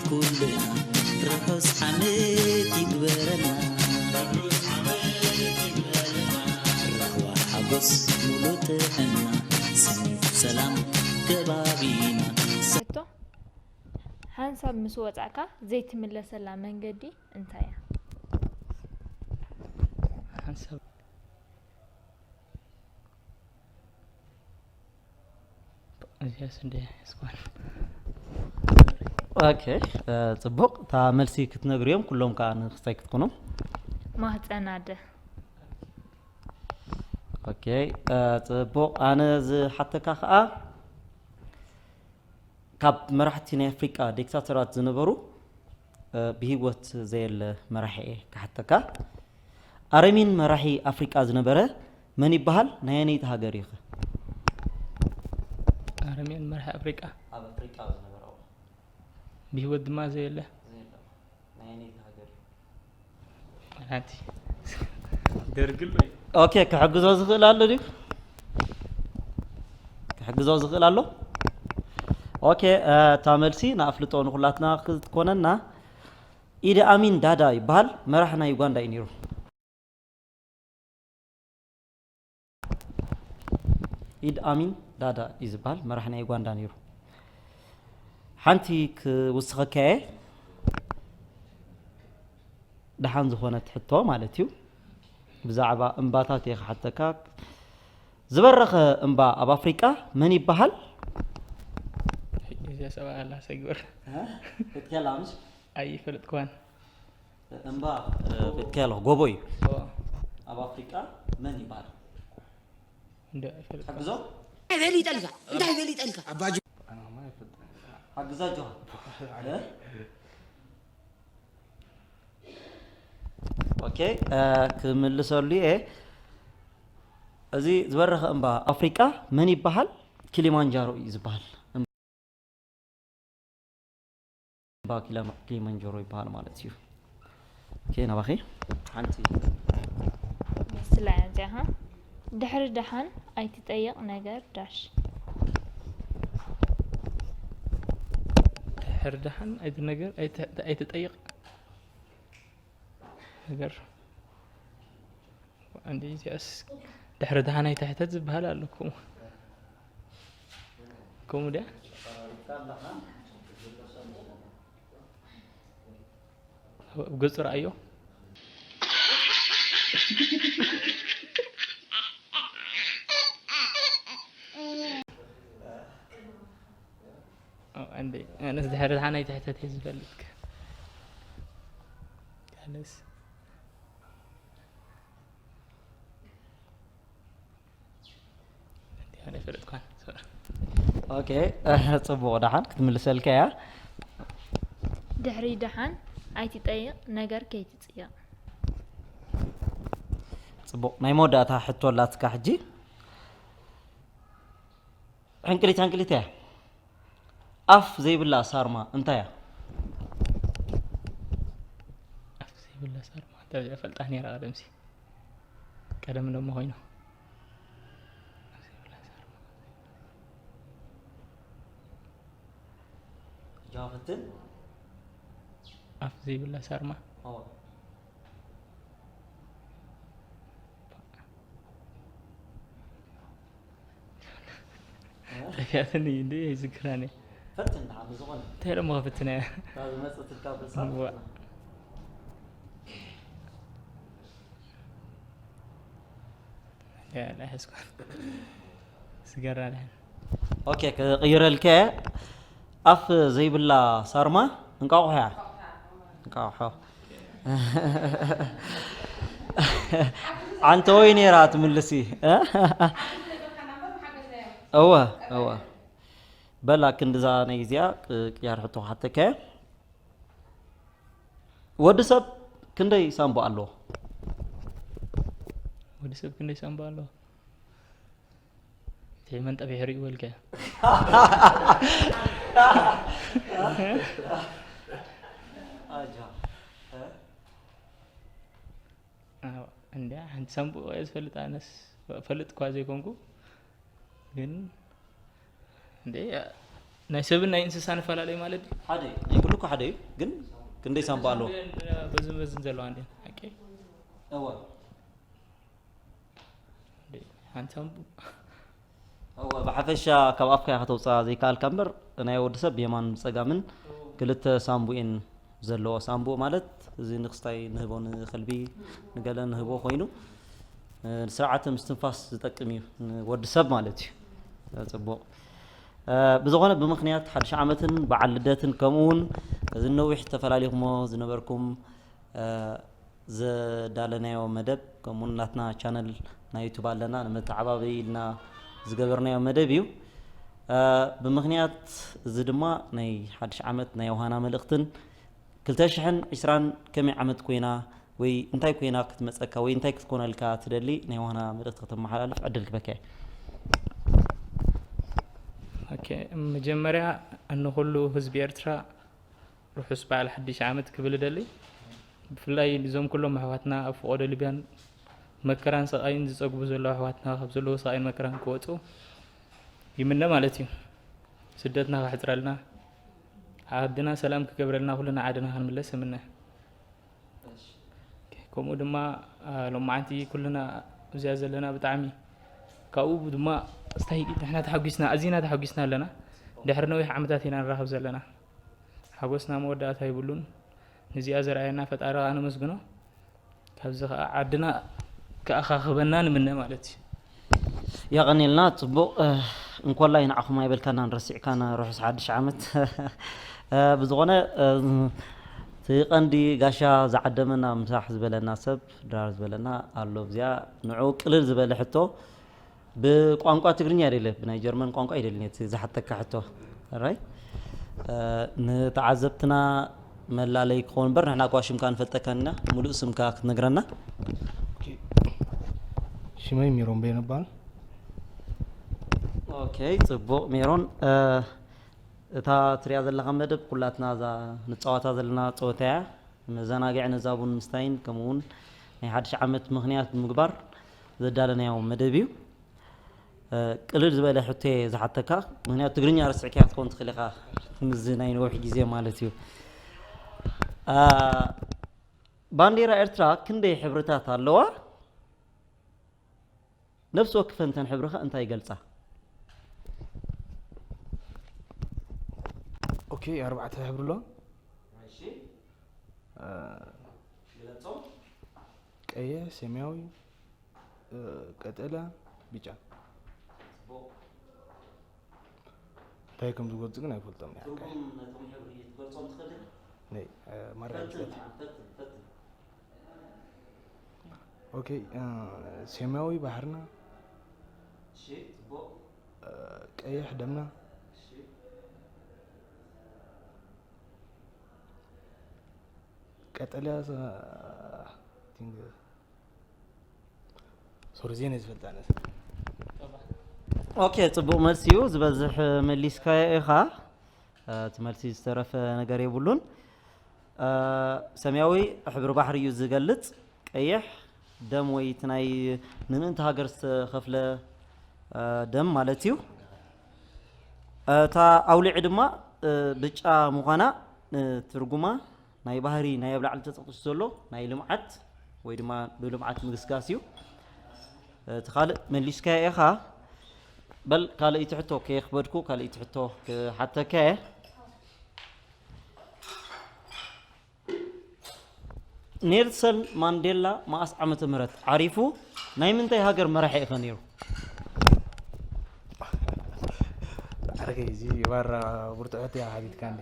ኩልና ርሑስ ዓመት ይግበረና። ርሑስ ዓመት ይግበረና። ራህዋ ሓጎስ ሙሉእ ጥዕና፣ ስኒት ሰላም ከባቢና። ሕቶ፣ ሓንሳብ ምስ ወጻእካ ዘይትምለሰላ መንገዲ እንታይ እያ? ሓንሳብ እዚኣስ እንደ ስኳር። ኦኬ፣ እ፣ ጽቡቕ። እታ መልሲ ክትነግርዮም ኩሎም ከኣ ንክስታይ ክትኮኖም። ማህጸን ኣደ። ኦኬ፣ እ፣ ጽቡቕ። ኣነ ዝሓተካ ከኣ ካብ መራሕቲ ናይ ኣፍሪቃ ዲክታተራት ዝነበሩ፣ እ፣ ብህይወት ዘየለ መራሒ እየ ክሓተካ። ኣረሚን መራሒ ኣፍሪቃ ዝነበረ መን ይበሃል? ናይ ኣየነይቲ ሃገር እዩ ኸ? ኣረሚን መራሒ ኣፍሪቃ? ኣብ ኣፍሪቃ ዝነበረ። ብህይወት ድማ ዘየለ? ዘየለ። ናይ ኣየነይቲ ሃገር እዩ? ሓንቲ ደርግሎ እዩ። ኦኬ፣ ክሕግዞ ዝኽእል ኣሎ ድዩ? ክሕግዞ ዝኽእል ኣሎ? ኦኬ፣ እ፣ እታ መልሲ ንኣፍልጦ ንኹላትና ክትኮነና፣ ኢዲ ኣሚን ዳዳ ይበሃል፣ መራሕ ናይ ዩጋንዳ እዩ ነይሩ። ኢድ ኣሚን ዳዳ እዩ ዝበሃል፣ መራሕ ናይ ዩጋንዳ ነይሩ። ሓንቲ ክውስኸካ እየ፣ ደሓን ዝኾነት ሕቶ ማለት እዩ። ብዛዕባ እምባታት እየ ክሓተካ። ዝበረኸ እምባ ኣብ ኣፍሪቃ መን ይበሃል? እዚኣ ሰብኣይ ኣላ ሰጊበር። እ? ክትከላ ምሽ? ኣይፈልጥክዋን። እምባ፣ እ፣ ክትከያ ኣለኹ፣ ጎቦ እዩ። ኦ። ኣብ ኣፍሪቃ መን ይበሃል? እንደ ኣይፈልጥክዋን። ሓግዞ? እንታይ በል ይጠልካ? እንታይ በል ይጠልካ? ሓግዛ ጆሃ። እ? ኦኬ፣ እ፣ ክምልሰሉ እየ። እዚ ዝበረኸ እምባ ኣፍሪቃ መን ይበሃል? ኪሊማንጃሮ እዩ ዝበሃል። እምባ ኪላማ-፣ ኪሊማንጃሮ ይበሃል ማለት እዩ። ኦኬ፣ ናባኺ ሓንቲ። ምስላ እያ እዚኣ፣ ሃ? ድሕሪ ደሓን ኣይትጠይቕ ነገር ዳሽ። ድሕሪ ደሓን ኣይትነገር፣ ኣይት-፣ ኣይትጠይቕ ነገር። እንዴ፣ እዚኣስ ድሕሪ ደሓን ኣይትሕተት ዝበሃል ኣሎ። ከምኡ፣ ከምኡ ድያ? ኣብ ገጹ ረኣዮ። ኦ፣ እንዴ፣ ኣነስ ድሕሪ ደሓን ኣይትሕተት እየ ዝፈልጥ። ኣነስ ኣነ ኣይፈለጥኳን። ኦኬ፣ ጽቡቕ፣ ደሓን ክትምልሰልካ እያ። ድሕሪ ደሓን ኣይትጠይቕ ነገር ከይትጽይቕ። ጽቡቕ፣ ናይ መወዳእታ ሕቶ ኣላትካ ሕጂ። ሕንቅሊት ሕንቅሊት እያ። ኣፍ ዘይብላ ሳርማ እንታይ እያ? ኣፍ ዘይብላ ሳርማ እንታይ እያ? ፈልጣ ነይራ ቀደምሲ። ቀደም ደሞ ኮይኑ። ኣፍ ዘይብላ ሳርማ። ጃዋ ፈትን? ኣፍ ዘይብላ ሳርማ። ኦ። ጠፊኣትኒ እንዴ፣ ኣይዝክራን እየ። ፈትን ደሓን ብዝኾነ። እንታይ ደሞ ክፍትን እየ? ካብ ዝመጽእ ትልካ ብልጻ እዋ። ፈትና። ያ፣ ኣይሕዝኳን። ስገራ ደሓን። ኦኬ፣ ክቕይረልከ። ኣፍ ዘይብላ ሳርማ እንቃቑሖ እያ። እንቃቑሖ። ዓንተ ወይ ነይራ ትምልሲ። እወ፣ እወ። በላ ክንድዛ ናይ እዚኣ ቅያር ሕቶ ክሓተከ። ወዲ ሰብ ክንደይ ሳምቦ ኣለዎ? ወዲ ሰብ ክንደይ ሳምቦ ኣለዎ? እቲ መን ጠፊሑ ሪኡ በልካዮ? ኣጃ። እ? ኣዎ፣ እንድያ ሓንቲ ሳምቡእ እየ ዝፈልጥ። ኣነስ ፈልጥ እኳ ዘይኮንኩ፣ ግን እንዴ፣ ናይ ሰብን ናይ እንስሳን ፈላለዩ ማለት ድዩ? ሓደ እዩ። ናይ ኩሉ እኮ ሓደ እዩ፣ ግን ክንደይ ሳምባ ኣለዎ? በዝን በዝን ዘለዋ እንዴ? ሓቂ እወ ሓንቲ ሳምቡ እወ ብሓፈሻ ካብ ኣፍካ ከተውፅኣ ዘይከኣልካ እምበር፣ ናይ ወዲ ሰብ ብየማን ብፀጋምን ክልተ ሳምቡኤን ዘለዎ። ሳምቡእ ማለት እዚ ንክስታይ ንህቦ፣ ንከልቢ ንገለ ንህቦ ኮይኑ፣ እ፣ ንስርዓተ ምስትንፋስ ዝጠቅም እዩ ንወዲ ሰብ ማለት እዩ። እ፣ ፅቡቕ። እ፣ ብዝኾነ ብምኽንያት ሓድሽ ዓመትን በዓል ልደትን ከምኡ እውን እዚ ነዊሕ ተፈላሊኹሞ ዝነበርኩም፣ እ፣ ዘዳለናዮ መደብ ከምኡ እውን ናትና ቻነል ናይ ዩቱብ ኣለና ንመተዓባበይ ኢልና ዝገበርናዮ መደብ እዩ። እ፣ ብምኽንያት እዚ ድማ ናይ ሓድሽ ዓመት ናይ ዮሃና መልእኽትን ክልተ ሽሕን ዕስራን ከመይ ዓመት ኮይና ወይ እንታይ ኮይና ክትመፀካ ወይ እንታይ ክትኮነልካ ትደሊ ናይ ዮሃና መልእኽቲ ከተመሓላልፍ ዕድል ክበካ እየ። ኦኬ፣ መጀመርያ ንኹሉ ህዝቢ ኤርትራ ርሑስ በዓል ሓድሽ ዓመት ክብል እደሊ። ብፍላይ እዞም ኩሎም ኣሕዋትና ኣብ ፍቆዶ ሊብያን መከራን ስቓይን ዝጸግቡ ዘለዉ ኣሕዋትና ካብ ዘለዉ ስቓይን መከራን ክወጹ ይምነ ማለት እዩ። ስደትና ከሕጽረልና፣ ዓድና ሰላም ክገብረልና፣ ኩልና ዓድና ክንምለስ ይምነ። ከምኡ ድማ ሎማዓንቲ ኩልና እዚኣ ዘለና ብጣዕሚ ካብኡ ድማ ስታይ ንሕና ተሓጒስና፣ ኣዚና ተሓጒስና ኣለና። ድሕሪ ነዊሕ ዓመታት ኢና ንራኸብ ዘለና። ሓጎስና መወዳእታ ይብሉን። ንዚኣ ዘርኣየና ፈጣሪ ከዓ ነመስግኖ። ካብዚ ከዓ ዓድና ክኣኻኽበና ንምነ ማለት እዩ። የቐኒልና። ፅቡቕ። እንኮላይ ንዓኹም ኣይበልካናን ረሲዕካና ርሑስ ሓድሽ ዓመት። ብዝኾነ እቲ ቀንዲ ጋሻ ዝዓደመና ምሳሕ ዝበለና ሰብ ድራር ዝበለና ኣሎ። እዚኣ ንዑ ቅልል ዝበለ ሕቶ ብቋንቋ ትግርኛ ኣይደለ፣ ብናይ ጀርመን ቋንቋ ኣይደልን እቲ ዝሓተካ ሕቶ። ራይ ንተዓዘብትና መላለይ ክኸውን እምበር ንሕና እኳ ሽምካ ንፈልጠካን ኢና። ሙሉእ ስምካ ክትነግረና። ሽመይ ሚሮን በየነ እባል። ኦኬ፣ ጽቡቕ ሜሮን። እታ ትሪኣ ዘለኻ መደብ ኩላትና እዛ ንጻወታ ዘለና ጸወታ እያ። መዘናግዒ ነዛ ቡን ምስታይን ከምኡ እውን ናይ ሓድሽ ዓመት ምኽንያት ብምግባር ዘዳለናዮ መደብ እዩ። ቅልል ዝበለ ሕቶ እየ ዝሓተካ፣ ምኽንያቱ ትግርኛ ረሲዕካያ ክትኮን ትኽእል ኢኻ፣ ምስዚ ናይ ነዊሕ ግዜ ማለት እዩ። ባንዴራ ኤርትራ ክንደይ ሕብርታት ኣለዋ? ነፍሲ ወክፈን እተን ሕብሪ ከ እንታይ ይገልጻ? ኦኬ፣ ኣርባዕተ ሕብሪ ኣለዋ። ቀይሕ፣ ሰማያዊ፣ ቀጠልያ፣ ብጫ። እንታይ ከም ዝገልጹ ግን ኣይፈልጦም። ትርጉም ነቶም ሕብሪ ክትገልጾም ትኽእል ዲኻ? ነይ ማራ ፈትን ይግለጽ። ንዓም፣ ፈትን፣ ፈትን። ኦኬ፣ ሰማያዊ ባሕርና፣ እሺ፣ ጽቡቕ። ቀይሕ ደምና፣ እሺ። ቀጠልያ ቲንግ ሶሪ ዜና ዝፈልጣ ነስ ኦኬ፣ ጽቡቕ መልሲ እዩ። ዝበዝሕ መሊስካዮ ኢኻ። እቲ መልሲ ዝተረፈ ነገር የብሉን። ሰማያዊ ሕብሪ ባሕሪ እዩ ዝገልጽ። ቀይሕ ደም ወይ እቲ ናይ ንምእንቲ ሃገር ዝተኸፍለ ደም ማለት እዩ። እታ ኣውሊዒ ድማ ብጫ ምዃና ትርጉማ ናይ ባህሪ ናይ ኣብ ላዕሊ ተጠቂሱ ዘሎ ናይ ልምዓት ወይ ድማ ብልምዓት ምግስጋስ እዩ። እቲ ካልእ መሊስካዮ ኢኻ። በል ካልእይቲ ሕቶ ከየኽበድኩ ካልእይቲ ሕቶ ክሓተካ እየ። ኔልሰን ማንዴላ መኣስ ዓመተ ምህረት ዓሪፉ? ናይ ምንታይ ሃገር መራሒ ኢኸ ነይሩ? ዓርከይ እዚ ባራ ብርቱዕ ሕቶ እያ ሓቲትካኒ።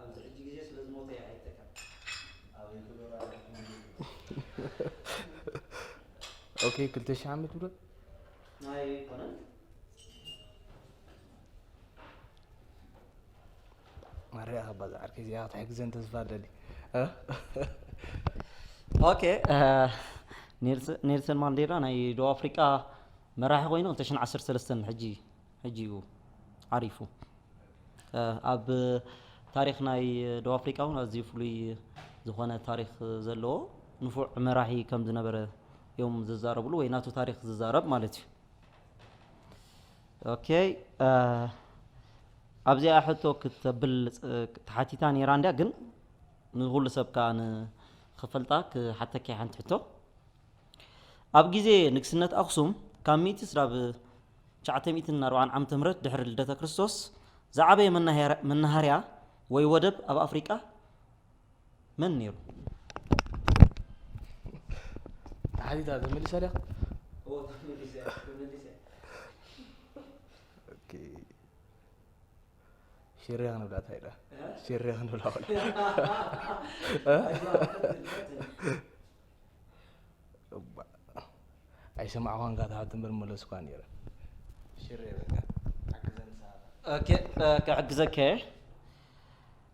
ኣብዚ ሕጂ ግዜ ስለ ዝሞተ እየ ኣይተካን። ኦኬ ክልተ ሺሕ ዓመት ብሎ ናይ ኮነን ማርያ ከባዛ ዓርከይ እዚኣ ክትሕግዘን ተስፋ ኣለኒ። ኦኬ ኔልሰን ማንዴላ ናይ ደቡብ ኣፍሪቃ መራሒ ኮይኑ ክልተ ሽሕን ዓሰርተ ሰለስተን ሕጂ ሕጂ እዩ ዓሪፉ። ኣብ ታሪኽ ናይ ደቡብ ኣፍሪቃ እውን ኣዝዩ ፍሉይ ዝኾነ ታሪኽ ዘለዎ ንፉዕ መራሒ ከም ዝነበረ እዮም ዝዛረብሉ ወይ ናቱ ታሪኽ ዝዛረብ ማለት እዩ። ኦኬ፣ እ፣ ኣብዚኣ ሕቶ ክተብል፣ እ፣ ተሓቲታ ነይራ እንድያ፣ ግን ንኹሉ ሰብ ከኣ ንኽፈልጣ ክሓተኪ ሓንቲ ሕቶ። ኣብ ግዜ ንግስነት ኣኽሱም ካብ ሚእቲ ስራብ ትሽዓተ ሚእትን ኣርባዓን ዓመተ ምህረት ድሕሪ ልደተ ክርስቶስ ዝዓበየ መናሃርያ፣ መናሃርያ ወይ ወደብ ኣብ ኣፍሪቃ መን ነይሩ? ተሓቲታ ተመሊሳ ድያ? ኦኬ። ሽርያ ክንብላ እንታይ ኢላ? ሽርያ ክንብላ ወላ? እባ። ኣይሰማዕኳን ካትሓት እምበር መለስኳ ነይረ። ሽርያ በቃ። ሓግዘኒ ሰዓት። ኦኬ፣ እ፣ ክሕግዘከ።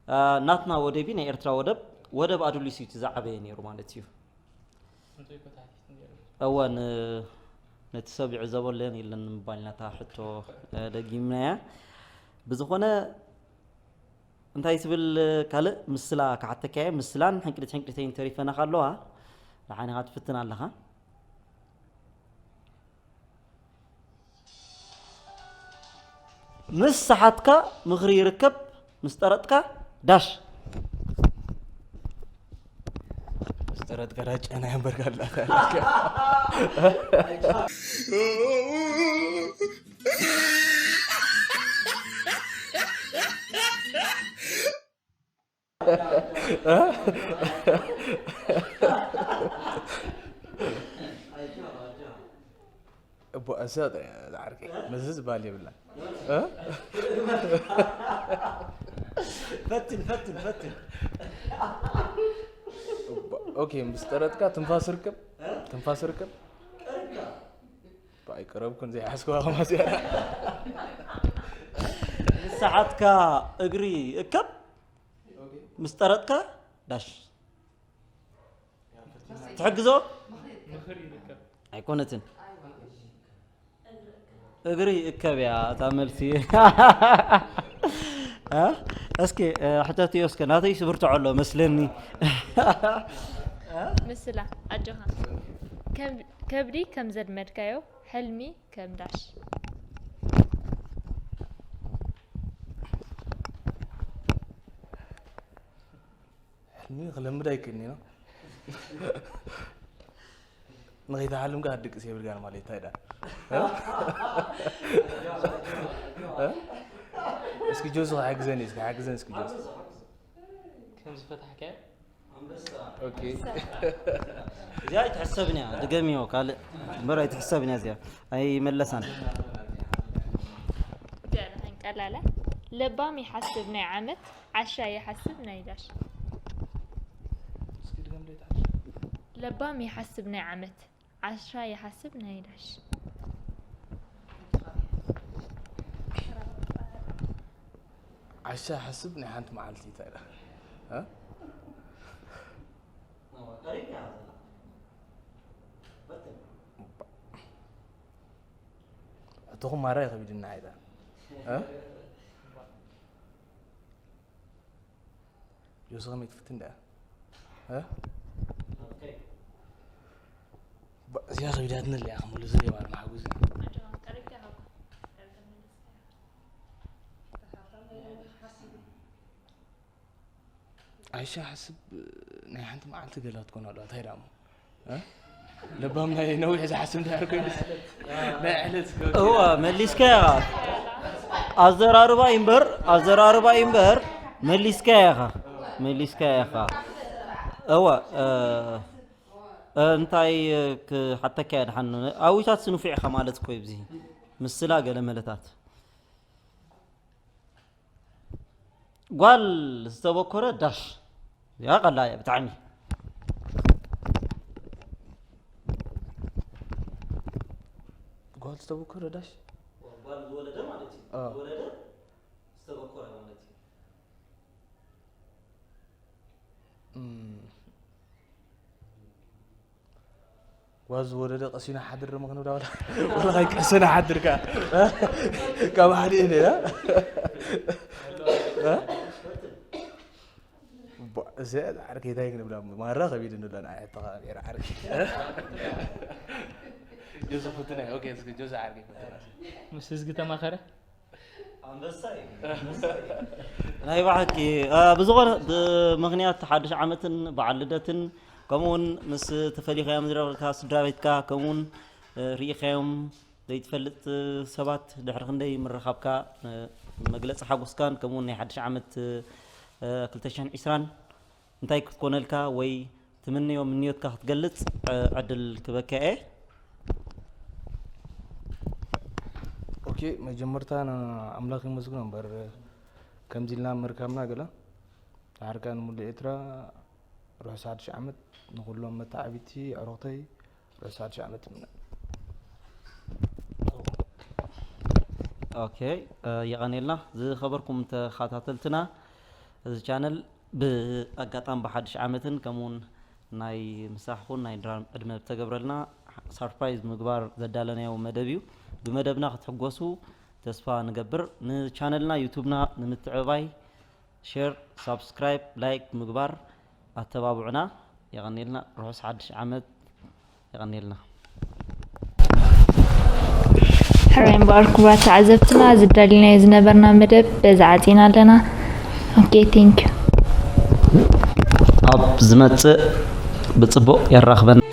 እ፣ ናትና ወደብ ናይ ኤርትራ ወደብ፣ ወደብ ኣዱሊስ እዩ እቲ ዝዓበየ ነይሩ ማለት እዩ። እወ፣ ን-፣ ነቲ ሰብ ይዕዘበለን የለን ንምባል ኢና እታ ሕቶ፣ እ፣ ደጊምናያ። ብዝኾነ፣ እንታይ ትብል ካልእ ምስላ ክሓተካ እየ። ምስላን ሕንቅሊት ሕንቅሊተይን ተሪፈናኻ ኣለዋ። ደሓን ኢኻ ትፍትን ኣለኻ። ምስ ሰሓትካ ምኽሪ ይርከብ፣ ምስ ጠረጥካ ዳሽ። ምስ ጠረጥካ ዳሽ ጨና ይንበርካ ኣላ። እቦ፣ እዛ ዓርከይ፣ ምስዚ ዝበሃል የብላን። እ? ፈትን፣ ፈትን፣ ፈትን። እቦ፣ ኦኬ፣ ምስ ጠረጥካ ትንፋስ ርከብ? ትንፋስ ርከብ? ኣይቀረብኩን፣ ዘይሓስኩዋ ከማስ እያ። ንስሓትካ እግሪ እከብ፣ ምስ ጠረጥካ ዳሽ። ትሕግዞ? ኣይኮነትን። እግሪ እከብ እያ እታ መልሲ። እ? እስኪ፣ እ፣ ሕተትዮ እስከ፣ ናተይ ስብርትዖ ኣሎ መስለኒ። ምስላ፣ ኣጆኻ። ከብ-፣ ከብዲ ከም ዘልመድካዮ፣ ሕልሚ ከም ዳሽ። ሕልሚ ክለምድ ኣይክእልኒ ነው። ንኸይትሓልም ከኣ ድቅስ የብልካን ማለት እንታይ ደኣ? እ? እ? እስኪ ጆስ ሓግዘኒ፣ እስኪ ሓግዘኒ እስኪ ጆስ። ከም ዝፈታሕካዮ? ኦኬ። እዚኣ ኣይትሕሰብን እያ፣ ድገምዮ ካልእ እምበር ኣይትሕሰብን እያ እዚኣ። ኣይመለሳን። እዚኣ ንኸንቀላላ። ለባም ይሓስብ ናይ ዓመት፣ ዓሻ ይሓስብ ናይ ዳሽ። እስኪ ድገምለይ ተሓ-። ለባም ይሓስብ ናይ ዓመት፣ ዓሻ ይሓስብ ናይ ዳሽ። ዓሻ ሓስብ ናይ ሓንቲ መዓልቲ እንታይ ኢላ? እ? ሕቶኹም ማራ ይኸቢድና ኣይዳ። እ? ጆሲ ከመይ ትፍትን ደኣ? እ? ባ-፣ እዚኣ ከቢዳትኒ ኣለያ ክምሉ ዝሪባ ማሕጉዝ። ኣይሻ ሓስብ ናይ ሓንቲ መዓልቲ ገላ ትኮን ኣለዋ። እንታይ ደኣ እሞ? እ? ለባም ናይ ነዊሕ ዝሓስብ እንድሕር ኮይኑስ ናይ ዕለት እዋ፣ መሊስካያ ኢኻ። ኣዘራርባ እዩ እምበር፣ ኣዘራርባ እዩ እምበር፣ መሊስካያ ኢኻ። መሊስካያ ኢኻ። እዋ፣ እ፣ እ፣ እንታይ ክሓተካ እየ ድሓን? ኣዊታት ስንፉዕ ኢኻ ማለት እኮ እዩ፣ ብዚ ምስላ ገለ መለታት። ጓል ዝተበኮረ ዳሽ። ያ ቀላ እያ ብጣዕሚ። ጓል ዝተበኮረ ዳሽ? ጓል ዝወለደ ማለት እዩ። አ። ዝወለደ ዝተበኮረ ማለት እዩ። እም። ጓል ዝወለደ ቀሲኑ ሓድር ደሞ ክንብላ ወላ፣ ወላ ከይቀሰነ ሓድር ከኣ። ካብ ሓደ እየ ነይራ። ቧ-፣ እዚ ዓርከይ እንታይ ክንብላ እሞ? ማራ ከቢድ እንብላ ንዓይ ሕቶ ከቢድ ዓርከይ። ጆሲ ፍትና። ኦኬ፣ እስኪ ጆሲ ዓርኪ ፍትና። ምስ ህዝቢ ተማኸረ። ናይ ባሕኪ ብዝኾነ ብምኽንያት ሓድሽ ዓመትን በዓል ልደትን ከምኡውን ምስ ተፈሊኻዮም ዝረብካ ስድራ ቤትካ ከምኡውን ርኢኻዮም ዘይትፈልጥ ሰባት ድሕሪ ክንደይ ምርኻብካ መግለፂ ሓጎስካን ከምኡውን ናይ ሓድሽ ዓመት ክልተ ሽሕን ዕስራን እንታይ ክትኮነልካ ወይ ትምንዮ ምንዮትካ ክትገልፅ ዕድል ክበካ እየ። ኦኬ፣ መጀመርታ ንኣምላኽ ይመስግኖ እምበር ከምዚ ኢልና ምርካብና ገለ ሓርካ ንሙሉእ ኤርትራ ርሑስ ሓድሽ ዓመት ንኩሎም መተዓቢቲ ኣዕሩኽተይ ርሑስ ሓድሽ ዓመት ይምነ። ኦኬ፣ የቐኔልና ዝኸበርኩም ተኸታተልትና። እዚ ቻነል ብኣጋጣሚ ብሓድሽ ዓመትን ከምኡውን ናይ ምሳሕኹን ናይ ድራም ዕድመ ብተገብረልና ሳርፕራይዝ ምግባር ዘዳለናዮ መደብ እዩ። ብመደብና ክትሕጎሱ ተስፋ ንገብር። ንቻነልና ዩቱብና ንምትዕብባይ ሼር፣ ሳብስክራይብ፣ ላይክ ምግባር ኣተባብዑና። የቐኔልና። ርሑስ ሓድሽ ዓመት። የቐኔልና። ሕራይ እምበኣር ክቡራት ተዓዘብትና፣ እዚ ኣዳሊናዮ ዝነበርና መደብ በዚ ዓፂና ኣለና። ኦኬ፣ ቴንክ ዩ። ኣብ ዝመፅእ ብፅቡቕ የራኽበና።